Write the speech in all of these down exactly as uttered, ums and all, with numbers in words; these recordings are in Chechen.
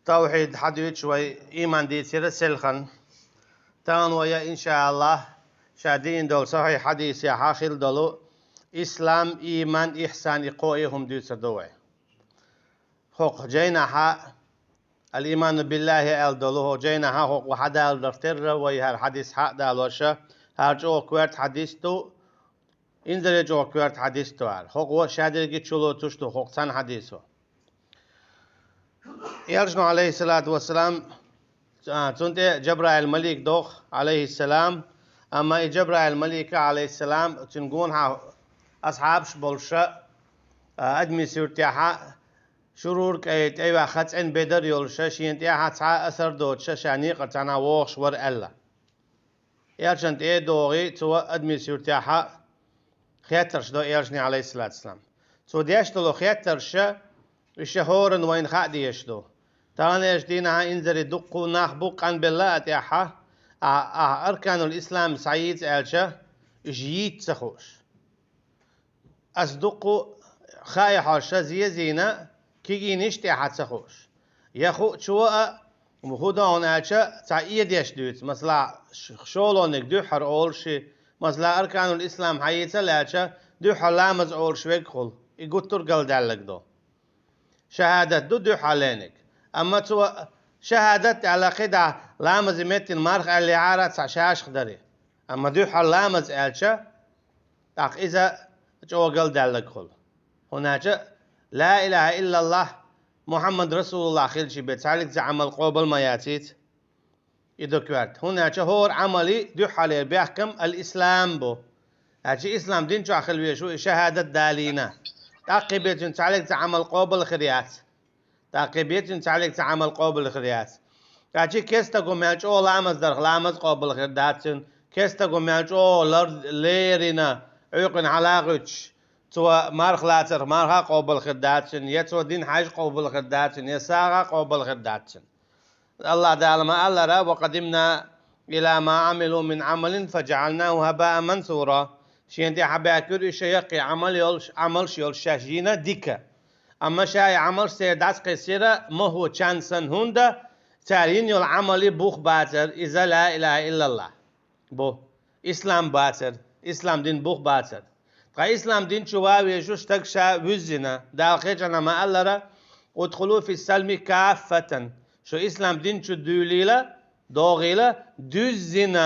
Тавхьид хьадуьйцуш вай ийман дийцира селхан. Тахана вай, иншааллахӀ, ша дийна долу сахьихь хьадисехь хилла долу ислам, ийман, ихьсан, и кхо а хӀума дуьйцур ду вай. ХӀокху жайнахьа, ал-ийману биллахӀи аьлла долу хӀокху жайнахьа хӀокху хьадаларх терра вай хӀара хьадис хьа а далош, хӀара чӀогӀа коьрта хьадис ду, инзаре чӀогӀа коьрта хьадис ду хӀара. ХӀокхо шадерриге чулоцуш ду хӀокху цхьана хьадисо. Элчано, Ӏалайхиссалату вассалам, а, цунна тӀе Жабраил малик доху, Ӏалайхиссалам, амма и Жабраил малика, Ӏалайхиссалам, цуьнан гонахьа асхьабаш болуша, а, адамийн суьртехьа, шурура кӀайн тӀе а ваьхна, цӀена бедар а йолуша, шена тӀехьа цхьа а асар а доцуша, ша некъара цхьаьна вогӀуш вара аьлла. Элчанна тӀе а догӀий, цо адамийн суьртехьа хеттарш до Элчане, Ӏалайхиссалату вассалам. Цо деш долу хеттарша, уьш хӀоранна вайна хаа дезаш ду. Таханлерчу дийнахьа инзаре дуккха а нах бу къанбелла а тӀехьа, а, а, арканул ислам схьайийца аьлча, уьш йийца ца хууш. Ас дуккха а хаий хьожуш зезийна, кегийнаш тӀехьа ца хууш. Я хуучо а, хӀун до хьуна аьлча, цхьа эдеш дуьйцу, масала, ш-, шолгӀаниг дуьххьара олуш и, масала, арканул ислам хьайийца а лаьлча, дуьххьара ламаз олуш верг хуьлу, и гуттар а галдаьлларг ду. ШахӀадат ду дуьххьара леринарг. Амма цо шахӀадат аьлла кхидӀа ламазан меттана марха аьллехьара цхьа шашах дарий. Амма дуьххьара ламаз аьлча, тӀаккха иза чӀогӀа галдаьлларг хуьлу. ХӀунда аьлча, ла илахӀа иллаллахӀ, Мухьаммад расулуллахӀ хилча бен цхьаьллиг цхьа Ӏамал къобал ма яцийца. И ду коьрта. ХӀунда аьлча хӀора Ӏамалан дуьххьарлера бехкам ал-ислам бу. Аьлча ислам дин чохь хила везаш ву и шахӀадат далийна. ТӀаккха бен цуьнан цхьаьллиг цхьа Ӏамал къобал хир яц. ТӀаккха бен цуьнан цхьаьллиг цхьа Ӏамал къобал хир яц. Аьлча керстаго мел чӀогӀа ламаз дарх ламаз къобал хир дац цуьнан. Керстаго мел чӀогӀа лар-, лерина, Ӏуьйкъана хьала а гӀуьттуш, цо марха лацарх марха а къобал хир дац цуьнан, я цо дина хьаьж къобал хир дац цуьнан, я сагӀа а къобал хир дац цуьнан. АллахӀ Дала ма-аллара: «Ва къадимна ила ма Ӏамилу мин Ӏамалин фаджаӀалнаху хӀабаан мансура». Шена тӀехьа баьхкира уьш яккхий Ӏамал йолуш, Ӏамалш йолуш шаьш йина дика. Амма ша и Ӏамалш церан дӀасакхиссира мохо чан санна, хӀунда цара йина йолу Ӏамалан бух бацара иза ла илахӀа иллаллахӀ бу. Ислам бацара, ислам дин бух бацара. Ткъа ислам дин чу ван везаш ву стаг ша вуьззина. Дала кхечанхьа ма-аллара: «Удхулу фис-салми каффатан». Шу ислам дин чу дуьйлийла, догӀийла, дуьззина.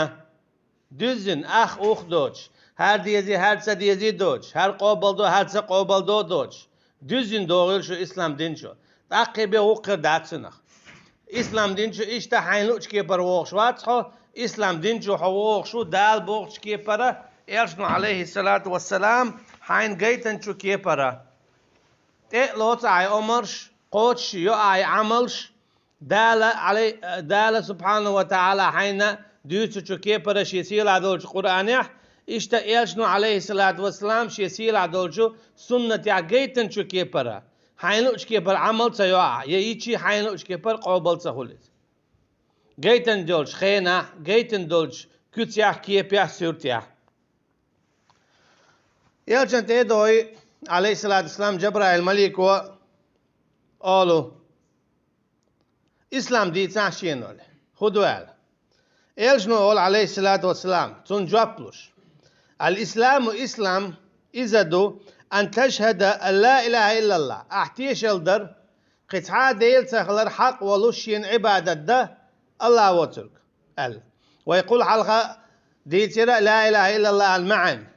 Дуьззина, ах-ух доцуш, хӀара дезий, хӀара ца дезий доцуш, хӀара къобалдо, хӀара ца къобалдо доцуш. Дуьззина догӀийла шу ислам дин чу. ТӀаккха бен гӀуллакх хир дац цунах. Ислам дин чу иштта хьайна луучу кепара вогӀуш вац хьо, ислам дин чу хьо вогӀуш ву Дала бохучу кепара, Элчано, Ӏалайхиссалату вассалам, хьайна гайтинчу кепара. ТӀе а лоцу ахь омарш, кхочуш йо ахь Ӏамалш, Дала, Ӏалай-, Дала субхьанаху ва таӀала хьайна дуьйцучу кепара шен сийлахь долчу Къуръанехь, иштта Элчано, Ӏалайхиссалату вассалам, шен сийлахь долчу суннатехь гайтинчу кепара. Хьайна луучу кепара Ӏамал ца йо ахь, я йичий хьайна луучу кепара къобал ца хуьлу иза. Гайтина долчу хенахь, гайтина долчу куьцехь, кепехь, суьртехь. Элчанна тӀе а догӀий, Ӏалайхиссалату вассалам, Жабраил малико олу: «Ислам дийцахь шена», – олий. «ХӀун ду?» – аьлла. Элчано олу, Ӏалайхиссалату вассалам, цунна жоп луш: «Ал-исламу, ислам, иза ду, ан ташхӀада ан ла илахӀа иллаллахӀ, ахь тешалла дар, кхин цхьа а Дела ца хилар хьакъ волуш шена Ӏибадат дан АллахӀ воцург», – аьлла. Вай кхул хьалха дийцира ла илахӀа иллаллахӀан маьӀна.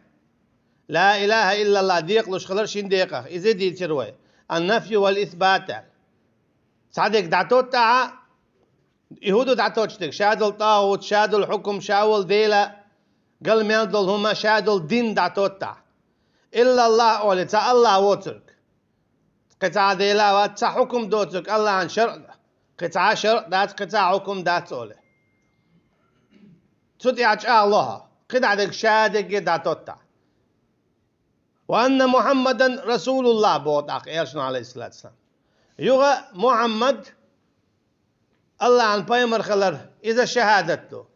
Ла илахӀа иллаллахӀ декъалуш хилар шина декъах, иза дийцира вай. Ан-нафью вал-исбат аьлла. Цхьа дерг дӀатоттахь, и хӀун ду дӀатоттуш дерг? Ша долу тӀагӀут, ша долу хьукум, ша волу Дела, гал мел долу хӀума, ша долу дин дӀатоттахь. ИллаллахӀ олий, цхьа АллахӀ воцург. Кхин цхьа Дела вац, цхьа хьукум доцург, АллахӀан шарӀ, кхин цхьа шарӀ дац, кхин цхьа хьукум дац олий. Цу тӀехь чӀагӀло хьо, кхидӀа дерг ша дерриге дӀатоттахь. «Ва анна Мухьаммадан расулуллахӀ», – боху тӀаккха Элчано, Ӏалайхиссалату вассалам. Юха Мухьаммад АллахӀан пайхамар хилар, иза шахӀадат ду.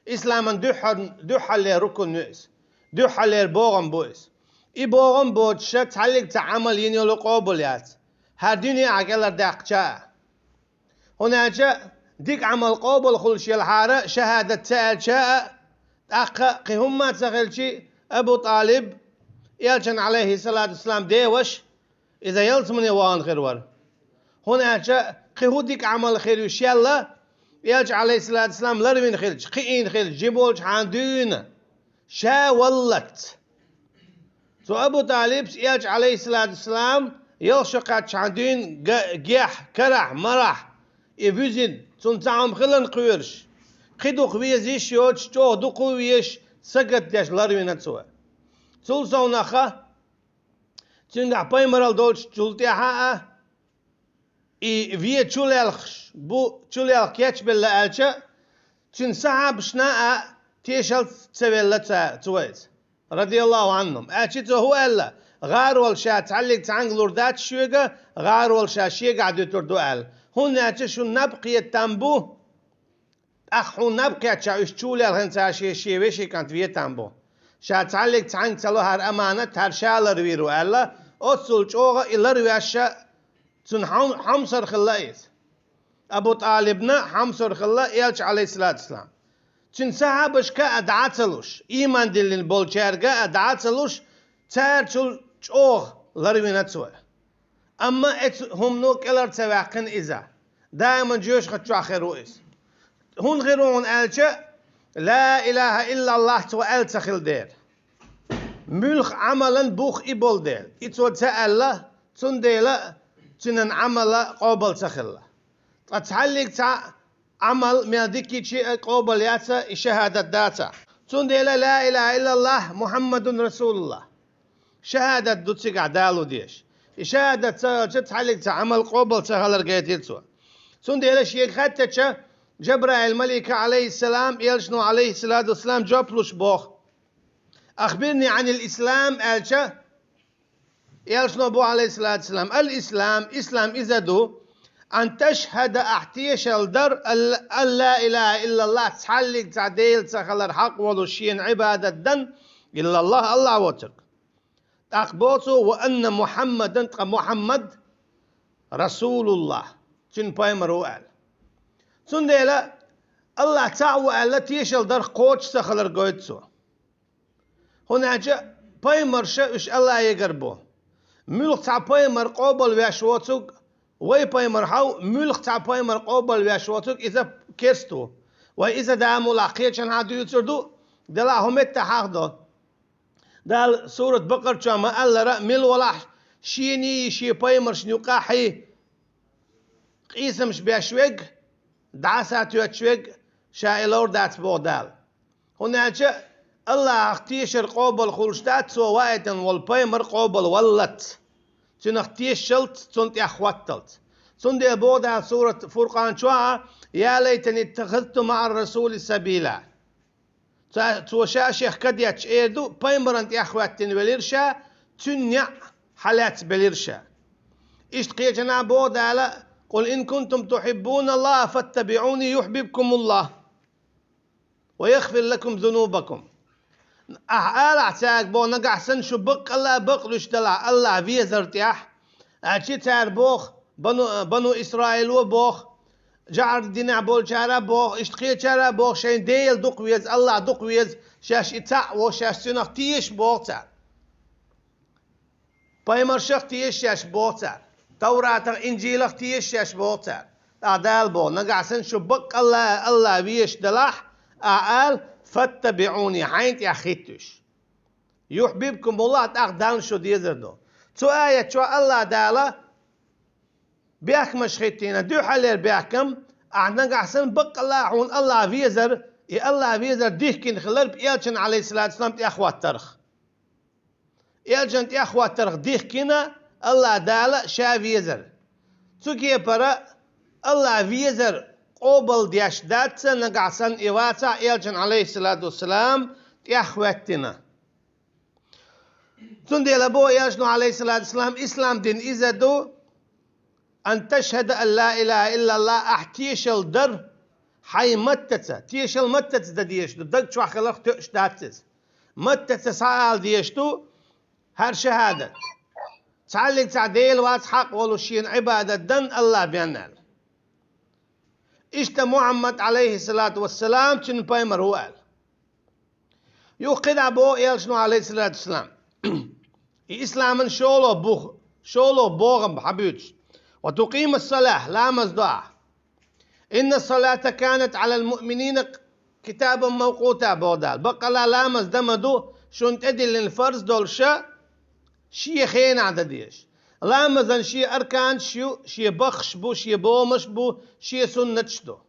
Исламан дуьххьар-, дуьххьарлера рукун ю иза. Дуьххьарлера богӀам бу иза. И богӀам боцуша цхьаьллиг цхьа Ӏамал йина йолу къобал яц. ХӀара дуьне ахь кӀелхьардаьккхича а. ХӀунда аьлча дика Ӏамал къобал хуьлуш елахьара, шахӀадат ца аьлча а, тӀаккха кхин хӀумма а ца хилчи, Абу ТӀалиб, Элчан, Ӏалайхиссалату вассалам, деваш, иза ялсамане вахана хир вара. ХӀунда аьлча кхин хӀун дика Ӏамал хир ю шелла, Элча, Ӏалайхиссалату вассалам, ларвина хилча, кхиийна хилча, жима волчхьана дуьйна, ша валлалц. Цу Абу ТӀалибс Элча, Ӏалайхиссалату вассалам, ялх шо кхаьччхьана дуьйна га-, гехь, карахь, марахь, и вуьзина, цунна цхьа хӀума хиларна кхоьруш, кхин дукха веза йиш йоцуш, чӀогӀа дукха а везаш, сагатдеш ларвина цо. Цул совнаха, цуьнгахь пайхамаралла долчул тӀаьхьа а, и вен чулелхаш бу, чулелха кечбелла аьлча, цуьнан сахьабашна а тешалц ца велла ца-, цо иза, радияллаху Ӏанхум. Аьлча цо хӀун аьлла? ГӀарол ша цхьаллиг цхьаьнга лур дац шоьга, гӀарол ша шегахь дуьтур ду аьлла. ХӀунда аьлча шун наб кхетам бу, тӀаккха хьуна наб кхетча, уьш чулелхина цара шен, шен вешин кӀант ветам бу. Ша цхьаллиг цхьаьнга ца ло хӀара аманат, хӀара ша ларвийр ву аьлла, оццул чӀогӀа и ларвеш а цунна хьом-, хьомсара хилла иза. Абу ТӀалибна хьомсара хилла Элча, Ӏалайхиссалату вассалам. Цуьнан сахьабашка а дӀа а ца луш, ийман диллина болчаьрга а дӀа а ца луш, цаьрчул чӀогӀа ларвина цо. Амма оцу хӀумано кӀелхьара ца ваьккхина иза. Даиман жоьжахати чохь хир ву иза. ХӀунда хир ву хьуна аьлча, ла илаха иллаллахӀ цо аьлла ца хилла дера. Муьлхха Ӏамалан бух и болу дела. И цо ца аьлла, цундела цуьнан Ӏамал къобал ца хилла. Ткъа цхьаллиг цхьа Ӏамал мел дика йича а къобал яц, и шахӀадат дац. Цундела ла илаха иллаллахӀ, Мухьаммадун расулуллахӀ. ШахӀадат ду цигахь далу дезаш. И шахӀадат ца хилча, цхьаллиг цхьа Ӏамал къобал ца хилар гайтира цо. Цундела шега хаьттича, Жабраил малика, Ӏалайхиссалам, Элчано, Ӏалайхиссалату вассалам, жоп луш боху: «Ахбирни Ӏанил ислам», аьлча, Элчано боху, Ӏалайхиссалату вассалам: «Ал-ислам, ислам иза ду, ан ташхӀада, ахь тешалла дар, ал-, ан ла илаха иллаллахӀ, цхьаллиг цхьа Дела ца хилар хьакъ волуш шена Ӏибадат дан, иллаллахӀ, АллахӀ воцург». ТӀаккха боху цо: «Ва анна Мухьаммадан, ткъа Мухьаммад расулуллахӀ, цуьнан пайхамар ву», аьлла. Цундела АллахӀ цхьаъ ву аьлла тешалла дарх кхочуш ца хилар гойту цо. ХӀунда аьлча пайхамарша уьш АллахӀегара бу. Муьлхха цхьа пайхамар къобал веш воцург, вай пайхамар хьову, муьлхха цхьа пайхамар къобал веш воцург, иза керст ву. Вай иза да муьлхха кхечанхьа дуьйцур ду, делахь хӀун меттахь хьахдо. Дала сурат Бакъара чохь ма-аллара, мила валахь шений, шен пайхамаршна юкъахь къийсамаш беш верг, дӀасатоьттуш верг ша и ловр дац боху Дала. ХӀунда аьлча АллахӀах тешар къобал хуьлуш дац, цо ваийтина волу пайхамар къобал валлалц, цуьнах тешалц, цунна тӀехь хӀотталц. Цундела боху Дала сурат Фуркъан чохь: «Я лайтани иттахазту маӀар расули сабила». Ца-, цо ша шех кадетташ эр ду, пайхамаран тӀехь хӀоьттина велира ша, цуьнан неӀ хьалаьцна белира ша. Иштта кхечанхьа боху Дала: «Къул ин кунтум тухьиббуналлахӀа фаттабиӀуни юхьбибкумуллахӀ ва ягъфир лакум зунубакум». Ахь алахь цаьрга боху, нагахь санна шу баккъалла а бакълуьйш далахь АллахӀ везар тӀехь, аьлча цара боху, бану, бану Исраило боху, жаӀар динехь болчара боху, иштта кхечара боху, шайна Дела дукха веза, АллахӀ дукха веза, шаьш и цхьаъ ву, шаьш цуьнах теша боху цара. Пайхамаршах теша шаьш боху цара. Тавратах, Инжилах теша шаьш боху цара. ТӀаккха Дала боху, нагахь санна шу баккъалла а АллахӀ везаш далахь, ахь ала: «ФаттабиӀуни», хьайна тӀехь хӀиттуьш. «ЮхьбибкумуллахӀ», тӀаккха Далла шу дезар ду. Цу аят чохь АллахӀ Дала бехкамаш хӀиттийна, дуьххьарлера бехкам, ахь нагахь санна баккъалла а хьуна АллахӀ везар, и АллахӀ везар дихкина хилар Элчан, Ӏалайхиссалату вассалам, тӀехь хӀоттарх. Элчан тӀехь хӀоттарх дихкина АллахӀ Дала ша везар. Цу кепара АллахӀ везар къобал деш дац, нагахь санна и вацахь Элчан, Ӏалайхиссалату вассалам, тӀехь хӀоьттина. Цундела боху Элчано, Ӏалайхиссалату вассалам, ислам дин иза ду: «Ан ташхӀада ан ла илаха иллаллахӀ», ахь тешалла дар хьайн маттаца, тешалла маттаца дан дезаш ду, даг чохь хиларх тоьуш дац иза. Маттаца схьаала дезаш ду хӀара шахӀадат: «Цхьаллиг цхьа Дела вац хьакъ волуш шена Ӏибадат дан АллахӀ бен», аьлла. Иштта Мухьаммад, Ӏалайхиссалату вассалам, цуьнан пайхамар ву аьлла. Юха кхидӀа боху элчано, Ӏалайхиссалату вассалам, и исламан шоло бух, шоло богӀам хьабуьйцуш: «Ва тукъима салах», ламаз до ахь. «Инна салата канат Ӏалал муъминина китабан мавкъута», боху Дала. Баккъала ламаз дан ма ду шуна тӀедиллина фарз долуша, шен хенахь дан дезаш. Ламазан шен арканаш ю, шен баххаш бу, шен бомаш бу, шен суннаташ ду.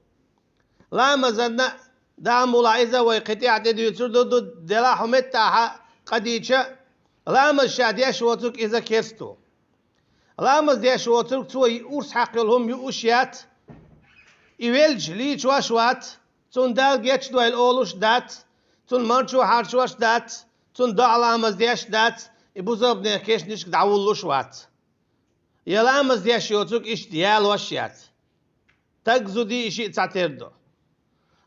Ламазанна, Дала мула иза вай кхин тӀехь тӀедуьйцур ду, ду, делахь хӀун меттахьа къа дийча, ламаз ша деш воцург иза керста ву. Ламаз деш воцург цо и урс хьакха йолу хӀума юуш яц, и велча лийчош вац, цунна Дала гечдойла олуш дац, цунна марчо хьарчош дац, цунна доӀа ламаз деш дац, и бусалбанех кешнашка дӀавуллуш вац. Я ламаз деш йоцург иштта ялош яц. Таг зуди и шиъ цхьатера ду.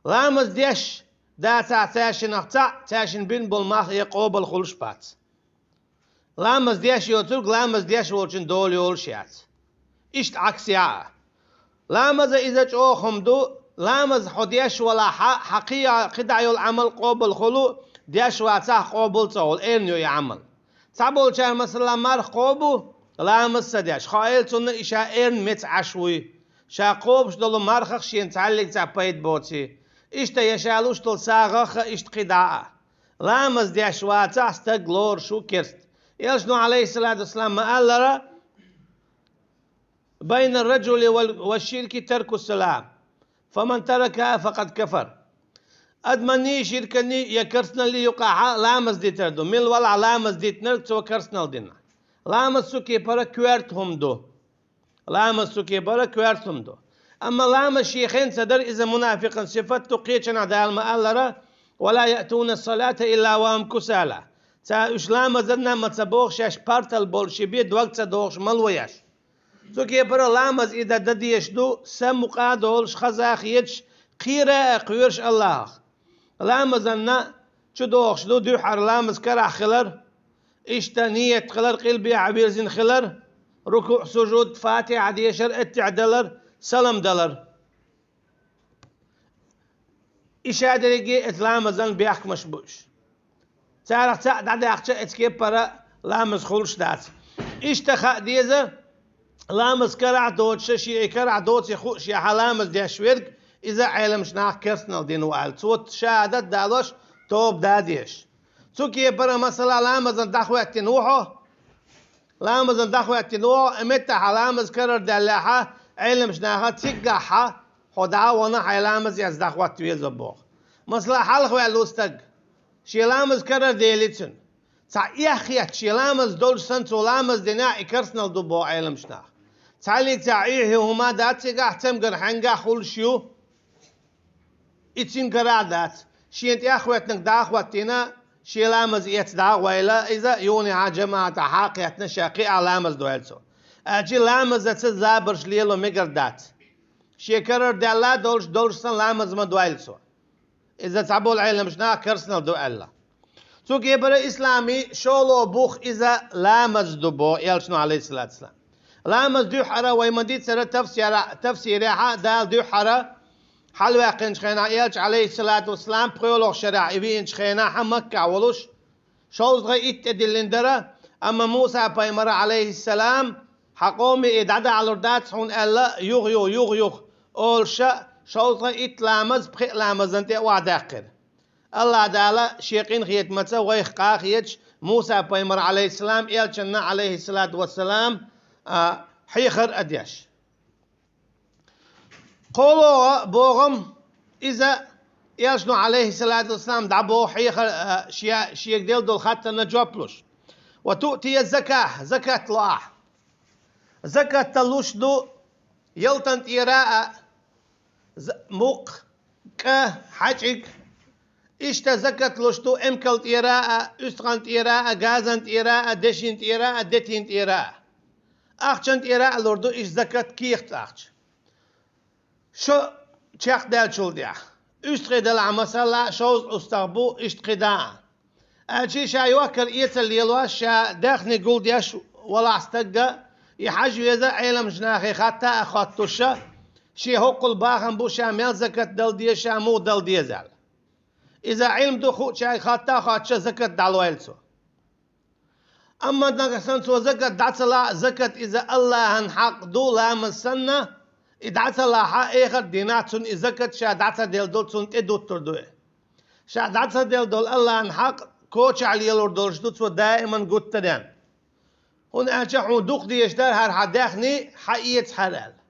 Ламаз деш дацахь цаьршинах цхьаъ, цаьршинна бина болу мах я къобал хуьлуш бац. Ламаз деш йоцург ламаз деш волчун дола йолуш яц. Иштта Ӏаксехьа а. Ламаза иза чӀогӀа хӀума ду, ламаз хьо деш валахьа, хьан кхи-, кхидӀа йолу Ӏамал къобал хуьлу, деш вацахь къобал ца хуьлу, эрна ю и Ӏамал. Цхьаболчара, масала, марха кхобу, ламаз ца деш, хаийла цунна и ша эрна меца Ӏаш вуй. Ша кхобуш долу мархах шена цхьаьллиг цхьа пайда боций. Иштта я ша луш долу сагӀах а, иштта кхидӀа а. Ламаз деш вацахь стаг лоруш ву керста. Элчано, Ӏалайхиссалату вассалам, ма-аллара: «Байна раджули ва ширки тарку салам. Фаман тарака факад кафар». Адаманний, ширканний я керстаналлий юкъахьа ламаз дитар ду. Мила валахь ламаз дитинарг, цо керстанал дина. Ламаз цу кепара коьрта хӀума ду. Ламаз цу кепара коьрта хӀума ду. Амма ламаз шен хен ца дара, иза мунафикъан сифат ду, кхечанхьа Дала ма-аллара: «Ва ла яътуна салата илла ва хум кусала». Ца уьш ламазанна ма ца боху шаьш партал болуш бен, дог ца дохуш, мало еш. Цу кепара ламаз и дан дан дезаш ду, са мукъа а долуш, хаза а хеташ, кхера а кхоьруш Аллахьах. Ламазанна чудохуш ду дуьххьара ламаз карахь хилар, иштта ниет хилар, къилбехьа вирзина хилар, рукуъ, сужуд, Фатихьа дешар, аттахьият далар, салам далар. И ша дерриге эца ламазан бехкамаш бу уьш. Царах цхьаъ дӀадаьккхича, эца кепара ламаз хуьлуш дац. Иштта хаа деза, ламаз карахь доцуша, шен и карахь доций хууш яхьа ламаз деш верг, иза Ӏеламчу нах керстанал дина ву аьлла. Цо шахӀадат далош, тоба дан дезаш. Цу кепара, масала, ламазан дӀахӀоьттина ву хьо, ламазан дӀахӀоьттина ву хьо, и меттахьа ламаз карардаьллехьа, Ӏеламчу наха циггахьа хьо дӀа а вахана, хьайн ламаз эца дӀахӀотта веза боху. Масала, хьалхаваьлла ву стаг, шен ламаз карарделира цуьнан. Цхьа эхь хетта, шен ламаз долуш санна, цо ламаз динехь, и керстанал ду боху Ӏеламчу наха. Цхьаьллиг цхьа эхь хӀума дац цигахь, цамгар хьаьнгахь хуьлуш ю, и цуьнан карахь дац. Шена тӀехь хӀоьттинарг дӀа а хӀоттийна, шен ламаз эца дӀа а гӀойла, иза юханехьа жамаӀатахьа а кхеттина, ша кхиа ламаз дойла цо. Аьлча ламазаца забарш лело мегар дац. Шен карардаьлла долуш, долуш санна ламаз ма дойла цо. Иза цхьаболу Ӏеламчу наха керстанал ду аьлла. Цу кепара исламий шоло бух иза ламаз ду боху элчано, Ӏалайхиссалату вассалам. Ламаз дуьххьара вай ма-дийццара тафсира-, тафсирехьа, Дала дуьххьара хьалаваьккхинчу хенахь, элча, Ӏалайхиссалату вассалам, пхоьалгӀачу шарахь и веанчу хенахьа Маккахь волуш, шовзткъе итт тӀедиллина дара, амма Муса пайхамара, Ӏалайхиссалам, хьан къоме и дӀадахьалур дац хьуна аьлла, юха-юха, юха-юха олуша, шовзткъе итт ламаз пхи ламазан тӀе охьадаьккхира. Аллахь Дала шен къинхетамаца вайх къахеташ, Муса пайхамар, Ӏалайхиссалам, элчанна, Ӏалайхиссалату вассалам, а, хьехар а деш. КхоалгӀа богӀам иза, элчано, Ӏалайхиссалату вассалам, дӀабоху хьехар, а, шен, шега делла долу хаттарна жоп луш. «Ва туътия закат», закат ло ахь. Закат луш ду ялтан тӀера а, з-, мукх, кӀа, хьаьжкӀиг. Иштта закат луш ду эмкал тӀера а, уьстагӀан тӀера а, газан тӀера а, дешин тӀера а, детин тӀера а. Ахчан тӀера а лур ду иштта закат, кехат ахча. Шо чекхдаьллачул тӀаьхьа. УьстагӀий делахь, масала, шовзткъа уьстагӀ бу, иштта кхидӀа а. Аьлча ша йохкар эцалла лелош, ша даьхни гулдеш валахь стагга, и хьажа веза Ӏеламчу нахе хатта а хоттуша, Шен хӀоккхул бахам бу, ша мел закат дала деза, ша муха дала деза аьлла. Иза Ӏилма ду хуучаьрга хатта а хоттуш закат дӀалойла цо. Амма нагахь санна цо закат дӀа ца лахь, закат иза Аллахьан хьакъ ду, ламаз санна, и дӀа ца лахь, эхарт дийнахь цунна и закат ша дӀа ца делла долу цунна тӀедуттур ду и. Ша дӀа ца делла долу Аллахьан хьакъ кочахь лелор долуш ду цо даиман гуттаренна. ХӀунда аьлча хьуна дукха дезаш дара хӀара хьан даьхни, хьан эца хӀара аьлла.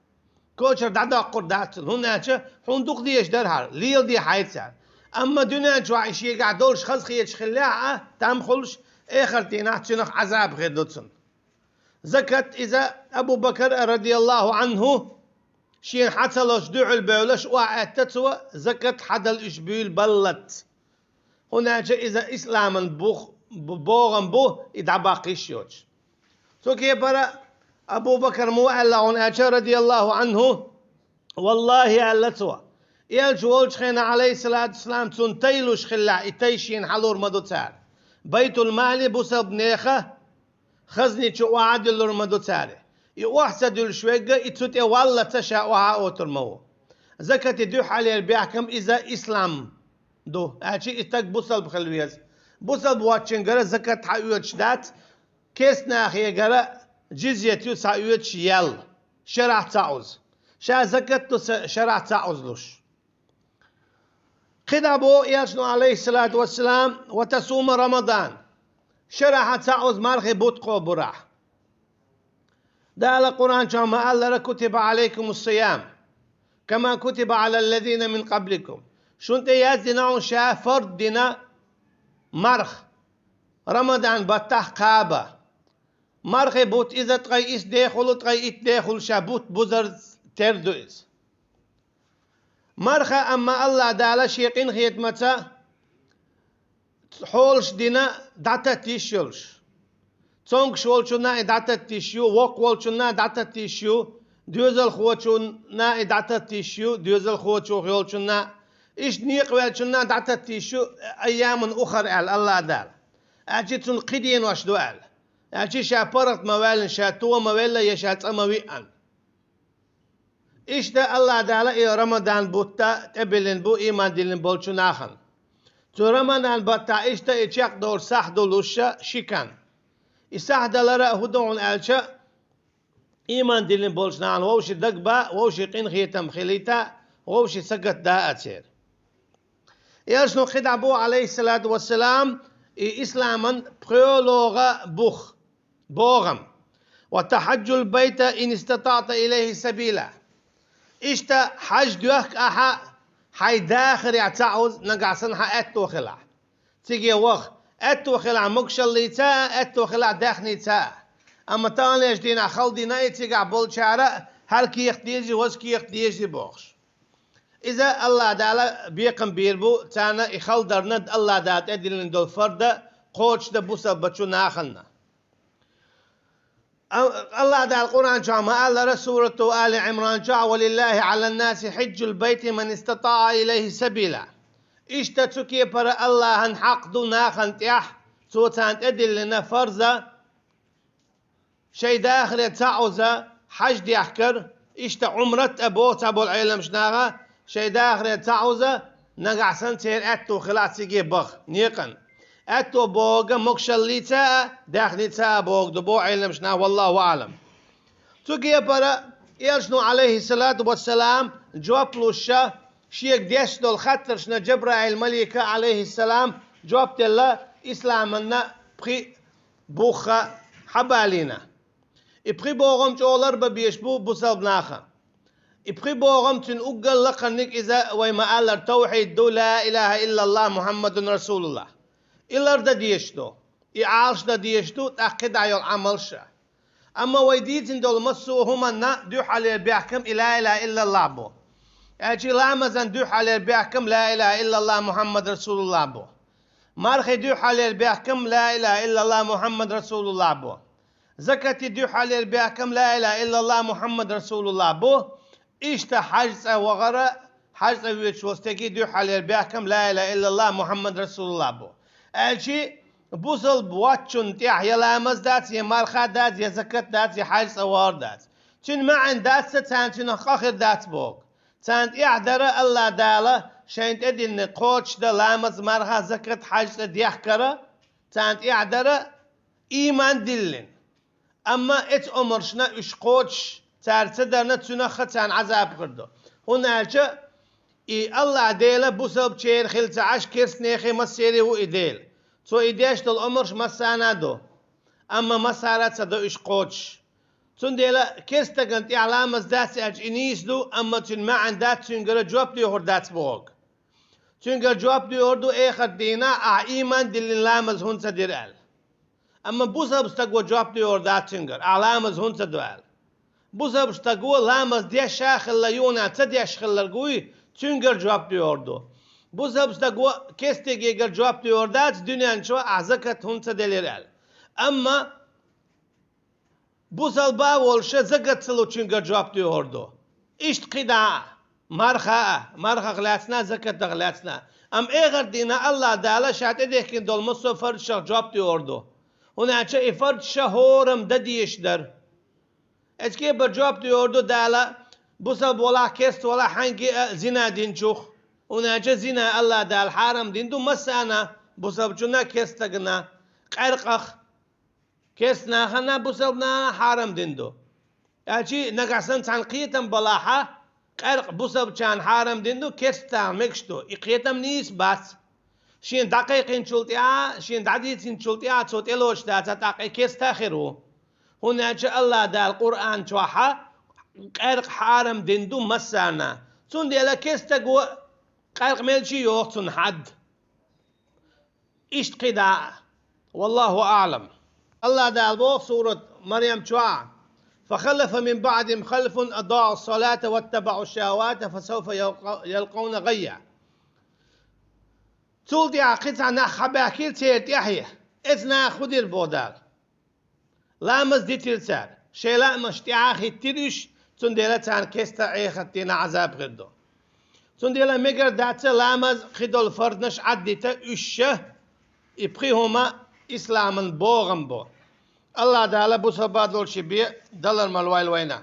Кочара дӀадоккхур дац цунна, хӀунда аьлча хьуна дукха дезаш дара хӀара, леладе хьайца аьлла. Амма дуьнен чохь и шегахь долуш хазахеташ хиллехь а, там хуьлуш, эхарт дийнахь цуьнах Ӏазаб хир ду цунна. Закат иза Абу Бакар радияллаху Ӏанху шена хьан ца лозуш дуьхьал бевлаш охьаэтта цо, закат хьан дала уьш буьйлабаллалц. ХӀунда аьлча иза исламан бух, бу-, богӀам бу, и дӀабаккха йиш йоцуш. Цу кепара Абу Бакар муха аьлла хьуна аьлча, радияллаху Ӏанху, валлахи, аьлла цо, элча волчу хенахь, алейхиссалату вассалам, цунна тай луш хиллехь, и тай шена хьалур ма ду цара. Байтул-мали, бусалба нехан хазни чу охьа а дуьллур ма ду цара. И охьа ца дуьллуш верг а, и цу тӀе валлалц ша охьа а отур ма ву. Закати дуьххьалера бехкам иза ислам ду, аьлча и стаг бусалба хила веза. Бусалба воцчуьнгара закат схьаоьцуш дац, керста нахегара джизйат ю схьаоьцуш ял, шарахь цхьаъ уза. Ша закат ду са-, шарахь цхьаъ уза луш. КхидӀа боху элчано, алейхиссалату вассалам, ва тасума Рамадан. Шарахь цхьаъ уза мархи бутт кхобурахь. Дала Къуръан чохь ма-аллара: «Кутиба алейкумус сиям, кама кутиба алаллазина мин къабликум». Шун тӀе яздина хьуна ша фард дина марха, Рамадан баттахь кхаба. Мархи бутт иза ткъе исс дехула, ткъе итт дехула ша бутт бузар тера ду иза. Марха амма Аллах Дала шен къинхетамаца хьолаш дина дӀататта йиш йолуш. Цомгуш волчунна и дӀататта йиш ю, воккха волчунна дӀататта йиш ю, доьзалхочунна и дӀататта йиш ю, доьзалхочух йолчунна, иштта некъавеллачунна дӀататта йиш ю, айямун ухар аьлла Аллах Дала. Аьлча цунна кхин денош ду аьлла. Аьлча ша паргӀат ма ваьллина, ша то ма велла я ша цӀа ма виъана. Иштта Аллах Дала и Рамадан бутт тӀебиллина бу ийман диллина болчу нахана. Цу Рамадан баттахь иштта и чекхдолу сахь ду луш ши кан. И сахь далара а хӀун ду хьуна аьлча, ийман диллина болчу нахана вовшийн дагба, вовшийн къинхетам хилийта, вовшийн сагатда а церан. Элчано кхидӀа боху, алейхиссалату вассалам, и исламан пхоьалгӀа бух, богӀам: «Ва тахьаджул байта ин истатаъта илайхи сабила». Иштта хьаж доьхка ахьа, хьайн дахарехь цхьаъ уза, нагахь санна хьан аьтто хилахь. Циге ваха, аьтто хилахь могушаллица а, аьтто хилахь даьхница а. Амма таханлерчу дийнахь хала дина и цигахь болчара а, хӀара кехат дезий, ваза кехат дезий бохуш. Иза Аллах Дала бекхам бийр бу, царна и хала дарна Аллах Дала тӀедиллина долу фарда кхочушдан бусалбачу нахана. А-, Аллах Дала Къуръан чохь ма-аллара, сурату Али Ӏимран чохь: «Валиллахи Ӏалан-наси хьиджул байти ман истатаъа илайхи сабила». Иштта цу кепара Аллахьан хьакъ ду нахана тӀехь, цо царна тӀедиллина фарза, шайн дахаре цхьаъ уза хьаж дехкар, иштта Ӏумрат а боху цхьаболу Ӏеламчу наха, шайн дахаре цхьаъ уза, нагахь санна церан аьтто хилахь циге баха, некъан. Аьтто бохург могушаллица а, даьхница а бохург ду боху Ӏеламчу наха, валлаху аълам. Цу кепара элчано, алейхиссалату вассалам, жоп луш ша, шега деш долу хаттаршна Джабраил малика, алейхиссалам, жоп делла, исламанна пхи бухха хьабалийна. И пхи богӀам чӀогӀа ларбан безаш бу бусалба наха. И пхи богӀам цуьнан уггар лакхарниг иза вай ма-аллара тавхьид ду, ла илаха иллаллах Мухьаммадун расулуллах. И лардан дезаш ду, и Ӏалашдан дезаш ду, тӀаккха кхидӀа йолу Ӏамалш а. Амма вай дийцина долу массо а хӀуманна дуьххьалера бехкам и ла илаха иллаллах бу. Аьлча ламазан дуьххьалера бехкам ла илаха иллаллах Мухьаммад расулуллах бу. Мархи дуьххьалера бехкам ла илаха иллаллах Мухьаммад расулуллах бу. Закати дуьххьалера бехкам ла илаха иллаллах Мухьаммад расулуллах бу. Иштта хьаж цӀа вахара, хьаж цӀа воьдуш волу стеги дуьххьалера бехкам ла илаха иллаллах Мухьаммад расулуллах бу. Аьлчи бусалба воцчунна тӀехь я ламаз дац, я марха дац, я закат дац, я хьаж цӀа вахар дац. Цуьнан маьӀна дац царна цуьнах къа хир дац боху. Царна тӀехь дара АллахӀ Дала шайна тӀедиллина кхочушдан ламаз, марха, закат, хьаьж, цӀа дехкара, царна тӀехь дара ийман диллина. Амма эцу омаршна уьш кхочуш цара ца дарна, цуьнах а царна Ӏазаб хир ду. ХӀунда аьлча и АллахӀ Дела бусалбачеран хилла ца Ӏаш, керстанехан массеран ву и Дела. Цо и деш долу омарш массарна а ду, амма массара а ца до уьш кхочуш. Цундела керста стагана тӀехь ламаз дац аьлча, и нийса ду, амма цуьнан маьӀна дац, цуьнгара жоп доьхур дац бохург. Цуьнгара жоп доьхур ду эхарт дийнахь, ахьа ийман диллина ламаз хӀунда ца дира аьлла. Амма бусалба стага жоп доьхур дац цуьнгара, ахьа ламаз хӀунда ца до аьлла. Бусалба стага ламаз деш а хилла юхана ца деш хилларг вуй, цуьнгара жоп доьхур ду. Бусалба стага керстагегара жоп доьхур дац дуьнен чохь ахьа закат хӀунда ца делира аьлла. Амма бусалба а волуша закат ца лучуьнгара жоп доьхур ду. Иштта кхидӀа а, марха а, мархах лаьцна а, закатах лаьцна а. Амма эхарт дийнахь АллахӀ Дала ша тӀедехкина долу массо а фарзашах жоп доьхур ду. ХӀунда аьлча и фарзаш хӀораммо дан дезаш дара. Эцу кепара жоп доьхур ду Дала, бусалба валахь, керста валахь, хьаьнгге а зина динчух. ХӀунда аьлча зина АллахӀ Дала хьарам дина ду массарна, бусалбачунна а, керста стагана а, къаьркъах, керста нахана а, бусалба нахана а хьарам дина ду. Аьлча нагахь санна цхьаьна кхетам балахь а, къаьркъа бусалбачарна хьарам дина ду, керста нахана мегаш ду. И кхетам нийса бац. Шена дӀакхайкхинчул тӀаьхьа, шена дӀадийцинчул тӀаьхьа цо тӀелоцуш дацахь, тӀаккха и керста а хир ву. ХӀунда аьлча АллахӀ Дала Къуръан чохь а къаьркъа хьарам дина ду массарна. Цундела керста стага къаьркъа мелча а йоху цунна хьад. Иштта кхидӀа а. Валлаху аӀлам. АллахӀ Дала боху сурат Марьям чохь: «فخلف من بعدهم خلف أضاعوا الصلاة واتبعوا الشهوات فسوف يلق- يلقون غيا». Цул тӀаьхьа кхин цхьа нах хьабаьхкира церан тӀаьхье. Эцу наха хӀун дира боху Дала? Ламаз дитира цара. Шайн лаамашна тӀаьхьа хӀиттира уьш, цундела царна керста эхарт дийнахь Ӏазаб хир ду. Цундела мегар дац ламаз, кхидолу фарзаш Ӏаддита уьш ша, и пхи хӀума исламан богӀам бу. АллахӀ Дала бусалба долуш бен далар ма лойла вайна.